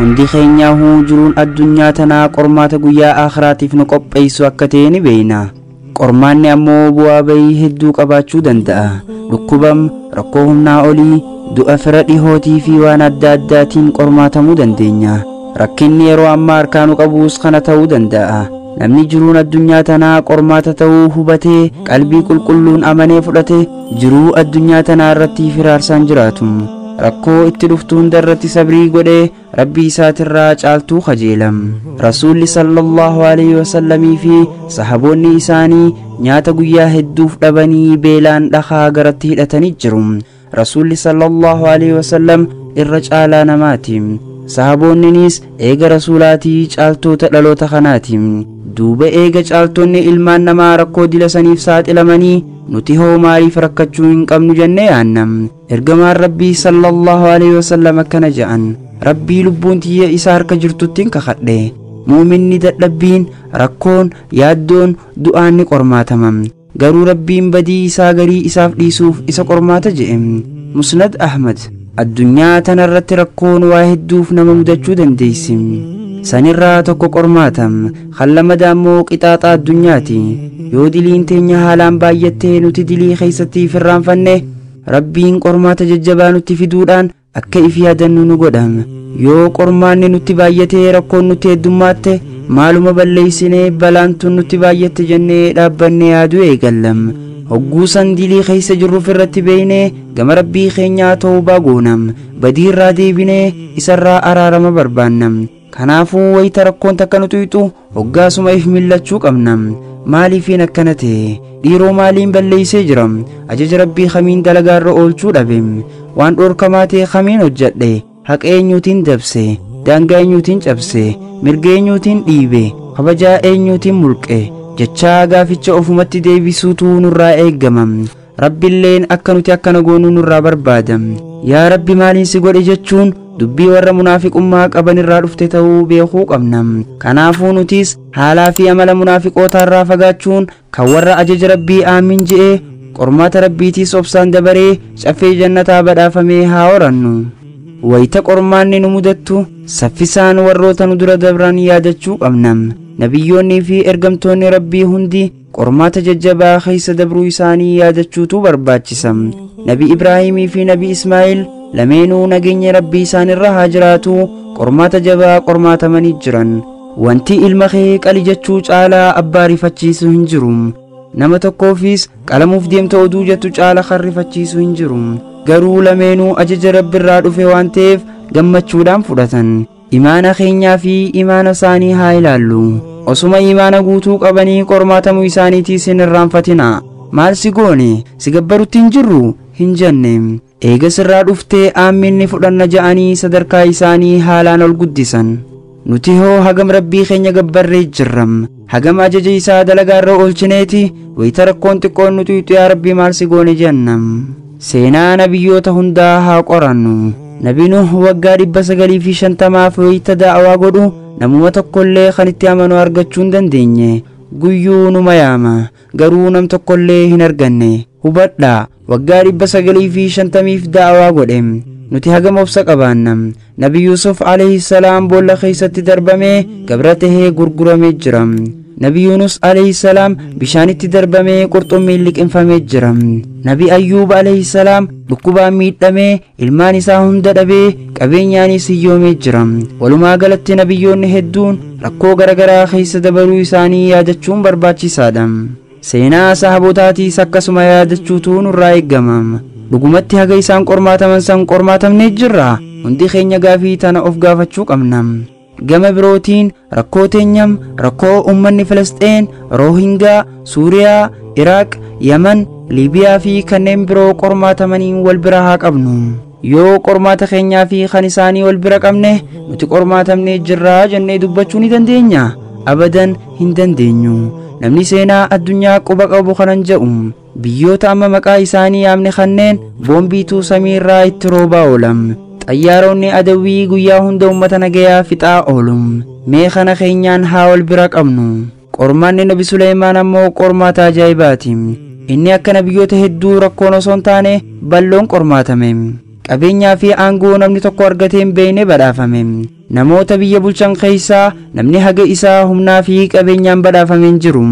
Hundi keenyaahuu jiruun addunyaa tanaa qormaata guyyaa aakhiraatiif nu qopheessu akka ta'e ni beeyna. Qormaanni ammoo bu'aa bayii hedduu qabaachuu danda'a. Dhukkubam, rakkoo humnaa olii, du'a fira dhihootii fi waan adda addaatiin qormaatamuu dandeenya. Rakkinni yeroo ammaa harkaa nu qabuus kana ta'uu danda'a. Namni jiruun addunyaa tanaa qormaata ta'uu hubatee qalbii qulqulluun amanee fudhate jiruu addunyaa tanaa irratti firaarsaan jiraatu. Rakkoo itti dhuftu hunda irratti sabrii godhee Rabbii isaatirraa caaltuu kajeelam. Rasuulli sallallahu alaihi wasallamii fi sahaboonni isaanii nyaata guyyaa hedduuf dhabanii beelaan dhakaa garatti hidhatanii jiru. Rasuulli sallallahu alaihi wasallam irra caalaa namaati. Sahaboonninis eega rasuulaatii caaltoota dhaloota kanaati. Duuba eega caaltonni ilmaan namaa rakkoo dila saniif saaxilamanii nuti hoo maaliif rakkachuu hin qabnu jennee yaanna. Ergamaan Rabbii sallallahu alaihi wasallam akkana jedhan: Rabbii lubbuun tiyya isa harka jirtuttiin kakadhe. Muuminni dadhabbiin, rakkoon, yaaddoon, du'aan ni qormaatama. Garuu Rabbiin badii isaa garii isaaf dhiisuuf isa qormaata jedhe. Musnad Ahmad. Addunyaa tanarratti rakkoon waa hedduuf nama mudachuu dandeessi. Sanirraa tokko qormaata, kan lammadaa immoo qixaaxa addunyaati. Yoo diliin teenya haalaan baay'attee nuti dilii keessatti firraanfanne, Rabbiin qormaata jajjabaa nutti fiduudhaan akka if yaadannu nu godha. Yoo qormaanni nutti baay'atee rakkoon nutti heddummaatte, maaluma balleessinee balaan tun nutti baay'atte jennee dhaabbannee yaaduu eegalla. Hogguu san dilii keessa jirruuf irratti beeynee gama Rabbii keenyaa tawbaa goona. Badiirraa deebinee isarraa araarama barbaanna. Kanaafuu wayita rakkoon takka nu tuyxu hoggaasuma if millachuu qabna. Maaliifiin akkana ta'e? Dhiiroo maaliin balleessee jira? Ajaja Rabbii kamiin dalagaarra oolchuu dhabe? Waan dhorkamaa ta'e kamiin hojjedhe? Haqa eenyuutiin dabse? Daangaa eenyuutiin cabse? Mirga eenyuutiin dhiibe? Kabajaa eenyuutiin mulqe? Jechaa gaaficha ofumatti deebisuutu nurraa eeggama. Rabbiilleen akka nuti akkana goonuu nurraa barbaada. Yaa Rabbi maaliin si godhe jechuun dubbii warra munaafiqummaa qaban irraa dhufte ta'uu beekuu qabna. Kanaafuu nutis haalaa fi amala munaafiqootaa irraa fagaachuun kan warra ajaja Rabbii aamin je'e qormaata Rabbiitiis obsaan dabaree caffee jannataa badhaafamee haa horannu. Wayita qormaanni nu mudattu saffisaan warroota nu dura dabran yaadachuu qabna. Nabiyyoonnii fi ergamtoonni Rabbii hundi qormaata jajjabaa keessa dabruu isaanii yaadachuutu barbaachisa. Nabi Ibraahimii fi Nabi Ismaa'il lameenuu nageenya Rabbii isaanirra haa jiraatu qormaata jabaa qormaatamanii jiran. Wanti ilma kee qali jechuu caalaa abbaa rifachiisu hin jiru. Nama tokkoofis qalamuuf deemta oduu jettu caala kan rifachiisu hin jiru. Garuu lameenuu ajaja Rabbiirraa dhufe waan ta'eef gammachuudhaan fudhatan. Imaana keenyaa fi imaana isaanii haa ilaallu. Osuma imaana guutuu qabanii qormaatamuu isaaniitiis hin irraanfatina. Maal si goone? Si gabbarutti hin jirru? Hin jenne. Eega sirraa dhuftee aaminni fudhanna ja'anii sadarkaa isaanii haalaan ol guddisan. Nuti hoo hagam Rabbii keenya gabbarree jirra? Hagam ajaja isaa dalagaarra oolchineeti wayita rakkoon xiqqoon nuti yaa Rabbii maal si goone jenna. Seenaa nabiyyoota hundaa haa qorannu. Nabi Nuh waggaa 950 wayita da'awaa godhu namuma tokkollee kan itti amanu argachuu hin dandeenye. Guyyuu numa yaama, garuu nam tokkollee hin arganne. Hubadhaa, waggaa 950 da'awaa godhe. Nuti hagam obsa qabaanna? Nabi Yusuf alayhi salaam boolla keessatti darbamee gabra tahee gurguramee jira. Nabi Yunus alayhi salaam bishaanitti darbamee qurxummiin liqimfamee jira. Nabi Ayyuub alayhi salaam dhukkubaan miidhamee ilmaan isaa hunda dhabee qabeenyaanis hiyyoomee jira. Walumaa galatti nabiyyoonni hedduun rakkoo garaagaraa keessa dabaruu isaanii yaadachuun barbaachisaadha. Seenaa sahabotaatiis akkasuma yaadachuutu nurraa eeggama. Dhugumatti haga isaan qormaataman san qormaatamnee jirra. Hundi keenya gaafii tana of gaafachuu qabna. Gama birootiin rakkoo teenyam, rakkoo uummanni Filisxeen, Roohingaa, Suuriyaa, Iraaq, Yaman, Liibiyaa fi kanneen biroo qormaatamanii wal bira haa qabnu. Yoo qormaata keenyaa fi kan isaanii wal bira qabne nuti qormaatamnee jirraa jennee dubbachuu ni dandeenya? Abadan hin dandeenyu. Namni seenaa addunyaa quba qabu kanan jedhu biyyoota amma maqaa isaanii yaamne kanneen boombiituu samiirraa itti roobaa oolam. Xayyaaronni adawwii guyyaa hunda uummata nagayaa fixaa oolu. Mee kana keenyaan haa wal bira qabnu. Qormaanni Nabi Suleymaan ammoo qormaata ajaa'ibaati. Inni akka nabiyyoota hedduu rakkoon osoo hin taane balloon qormaatame. Qabeenyaa fi aangoo namni tokko argatee hin beekne badhaafame. Namoota biyya bulchan keessaa namni haga isaa humnaa fi qabeenyaan badhaafameen jiru.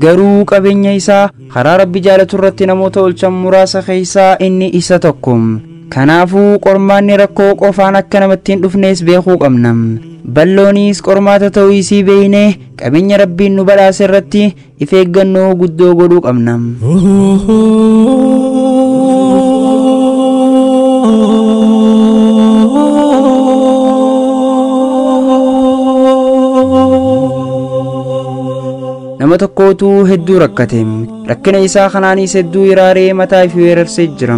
Garuu qabeenya isaa karaa Rabbi jaalatu irratti namoota oolchan muraasa keessaa inni isa tokko. Kanaafuu qormaanni rakkoo qofaan akka namatti hin dhufnes beekuu qabna. Bal'oonis qormaata ta'uu isii beeknee qabeenya Rabbiin nu badhaase irratti if eeggannoo guddoo godhuu qabna. Nama tokkootu hedduu rakkate. Rakkina isaa kanaanis hedduu iraaree mataa fi weerarsee jira.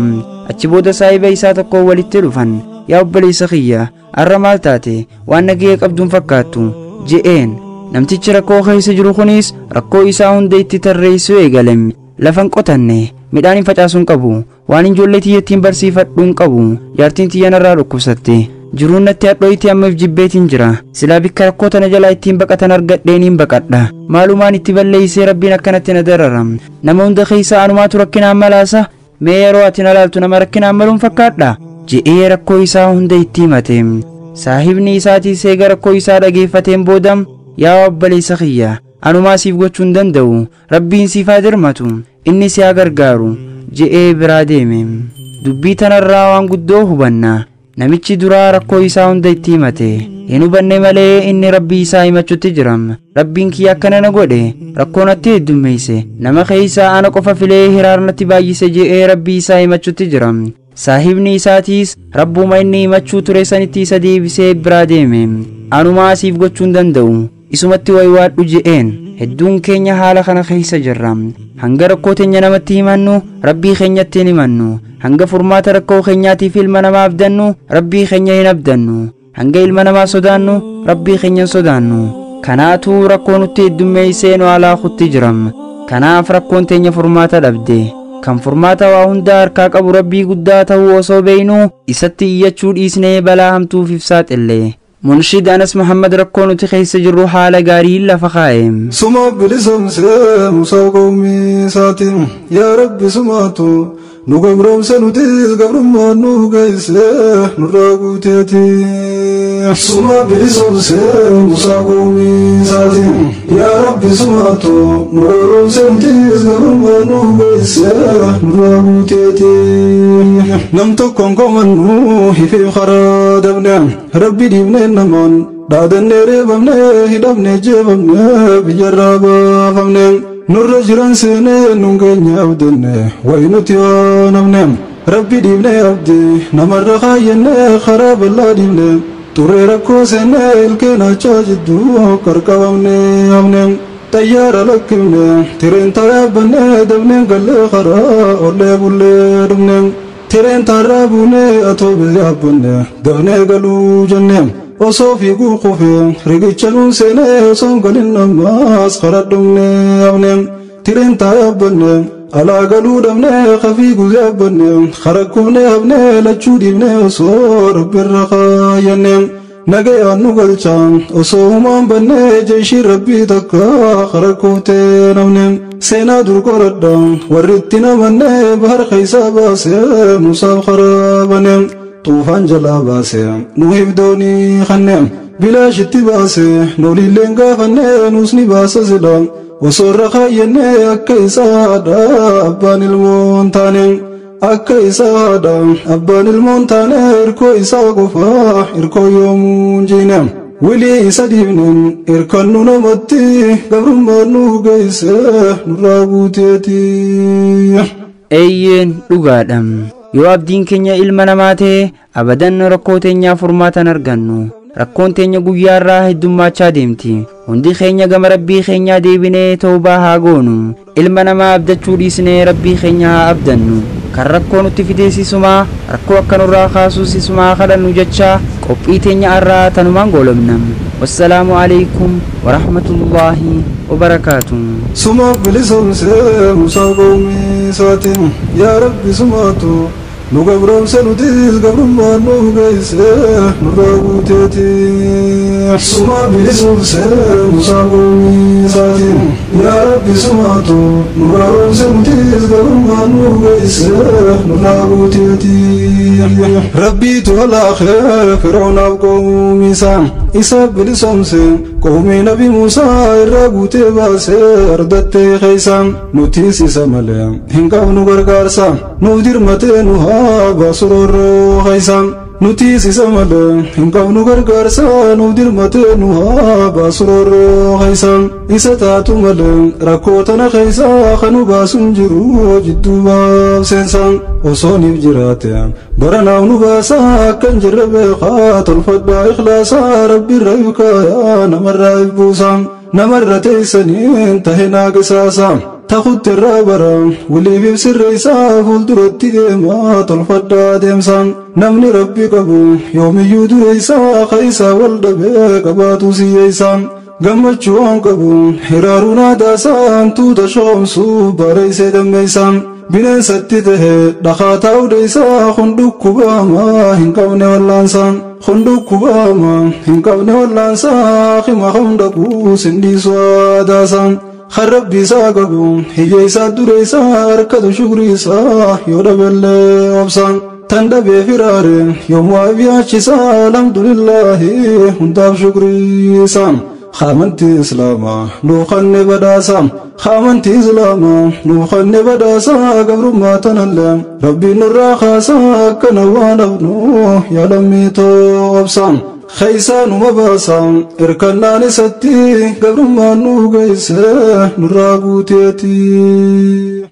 Achi booda saahiba isaa tokko walitti dhufan. Yaa obboleessa kiyya, har'a maal taate? Waan nagahee qabduun fakkaattu je'een. Namtichi rakkoo keessa jiru kunis rakkoo isaa hunda itti tarreessuu eegale. Lafa hin qotanne, midhaan hin facaasuun qabu, waan ijoollee tiyya ittiin barsiifadhuun qabu, jaartiin tiyya narraa dhukkubsatte. Jiruun natti hadhooyti ammaaf jibbeetiin jira. Silaa bikka rakkoo tana jalaa ittiin baqatan argadheeniin baqadha. Maalumaan itti balleessee Rabbiin akkanatti na darara. Nama hunda keessaa anumaatu rakkinaan malaasa. Mee yeroo ati na laaltu nama rakkinaan maluun fakkaadha je'ee rakkoo isaa hunda itti himate. Saahibni isaatiis eega rakkoo isaa dhageeffateen booda, yaa obboleessa kiyya, anumaa siif gochuu hin danda'u, Rabbiin siif haa dirmatu, inni si haa gargaaru je'ee biraa deeme. Dubbii tanarraa waan guddoo hubanna. Namichi duraa rakkoo isaa hunda itti himate. Hin hubanne malee inni Rabbii isaa himachuutti jira. Rabbiin kiyya akkana na godhe, rakkoo natti heddummeesse, nama keessaa ana qofa filee hiraar natti baay'ise je'ee Rabbii isaa himachuutti jira. Saahibni isaatiis Rabbuma inni himachuu ture sanitti isa deebisee biraa deeme. Anumaa siif gochuu hin danda'u, isumatti waywaadhu je'een. Hedduun keenya haala kana keessa jirra. Hanga rakkoo teenya namatti himannu, Rabbii keenyatti hin himannu. Hanga furmaata rakkoo keenyaatiif ilma namaa abdannu, Rabbii keenya hin abdannu. Hanga ilma namaa sodaannu, Rabbii keenya hin sodaannu. Kanaatu rakkoo nutti heddummeessee nu alaakutti jira. Kanaaf rakkoon teenya furmaata dhabde. Kan furmaata waa hunda harkaa qabu Rabbii guddaa ta'uu osoo beeknu isatti iyyachuu dhiisnee balaa hamtuuf if saaxille. Munshid Anas Muhammad rakkoo nuti keessa jirru haala gaariin lafa kaa'e. Suma bilisoomsee Musaa qawmii isaatiin, yaa Rabbi sumaatu nu gabroomse nutis gabrummaan nu geesse nurraa guuteeti. Suma bilisoomsee Musaa qawmii isaatiin, yaa Rabbi sumaatu nu gabroomse nutis gabrummaan nu geesse nurraa guuteeti. Nam tokkoon komannu hifiif karaa dabne, Rabbi dhiibnee namoon dhaadannee reebamne, hidhamne jeebamne biyyarraa baafamne. Nurra jiran seenee nun keenya abdanne wayi nuti waanamne. Rabbi dhiibnee abdi namarra kaayyenne karaa bal'aa dhiibne xurree rakkoo seennee ilkeen achaa jidduu qarqabamne hafne. Xayyaara lakkifne tireen yaabbanne dabneen gallee karaa ollee bullee dhumne. Tireen taarraa buunee atoobil yaabbanne dabnee galuu jenne. Osoo fiiguu kufee riqicha nuun seenee osoo galin ammaas karaa dhumne hafne. Tireen yaabbanne alaa galuu dhabne kafiiguu yaabbanne karaa kufne hafne lachuu dhiibne osoo Rabbirra kaayyanne. Nagayaan nu galcha osoo humaan banne jeeshii Rabbii takka karaa kuftee namne. Seenaa dur qoradha warri itti namanne bahar keessaa baasee Musaaf karaa bane. Tuufaan jalaa baasee nuuf doonii kanne bilaashitti baasee loliilleen gaafanne nus ni baasa sila osoo irra kaayyenne akka isaa haadha abbaan ilmoon taane. Akka isaa haadha abbaan ilmoon taane hirkoo isaa qofaa hirkoo yoomuu jiine. Wilii isa dhiibneen hirkannu namatti gabrummaan nu geesse nurraa guuteeti. Eeyyeen dhugaadha. Yoo abdiin keenya ilma namaa ta'e abadan rakkoo teenyaa furmaatan argannu. Rakkoon teenya guyyaarraa heddummaachaa deemti. Hundi keenya gama Rabbii keenyaa deebinee toobaa haa goonu. Ilma namaa abdachuu dhiisnee Rabbii keenya haa abdannu. Kan rakkoo nutti fideessisumaa rakkoo akka nurraa kaasuusisumaa kadhannu jecha qophii teenya irraa tanumaan goolabna. Wassalaamu alaikum warahmatullaahi wabarakaatu. Suma bilisoomsee Musaa qawmii isaatiin, yaa Rabbi sumaatu Nu gabroomse nutis gabrummaan nu geesse nurraa guuteeti. Suma bilisumse Musaa qoomii isaatiin yaa Rabbi sumaatu nu garoomse nutis gabrummaan nu geesse nurraa guuteeti. Rabbiitu halaakee Fir'oonaaf qoomii isaa isa bilisomse qoomii Nabi Musaa irraa guutee baasee ardattee keessa nutis isa malee hin qabnu gargaarsa nuuf dirmatee nu haa baasu roorroo keessa nutis isa malee hin qabnu gargaarsa nuuf dirmatee nu haa baasu roorroo keessa isa taatu malee rakkoo tana keessa kan nu baasu hin jiru jidduu baabseensa osooniif jiraate baranaaf nu baasa akkan jirre beekaa tolfadhaa ikhlaasaa rabbiirra ibkaayaa namarraa ibbuusa namarra teessaniin tahe naa qisaasa takutti irraa bara waliif ibsirreessaa fuulduratti deemaa tolfadhaa deemsa namni rabbi qabu yoomiyyuu dureessaa keessa wal dhabee qabaatu siyyeessa gammachuu waan qabu hiraaruun aadaasaa tuuta shoomsuu bareessee dammeessa bineensatti tahe dhakaa taa'u deessaa kun dhukkubamaa hin qabne wallaansa kun dhukkubamaa hin qabne wallaansa hima hamdaquu sin dhiisu aadaasa خرب ساقبو هي سادريسا أركض شغريسا يودبل أبسا تندبي فراري يوم وابياتشسا الحمد لله هنداب شكريسا خامنتي إسلاما نوخن بداسا خامنتي إسلاما نوخن بداسا قبر ما تنلم ربي نراخاسا كنوان ابنو يا لميتو أبسا خيسان وباسا إركنا نستي قبر ما نوغيسه نراغوتيتي.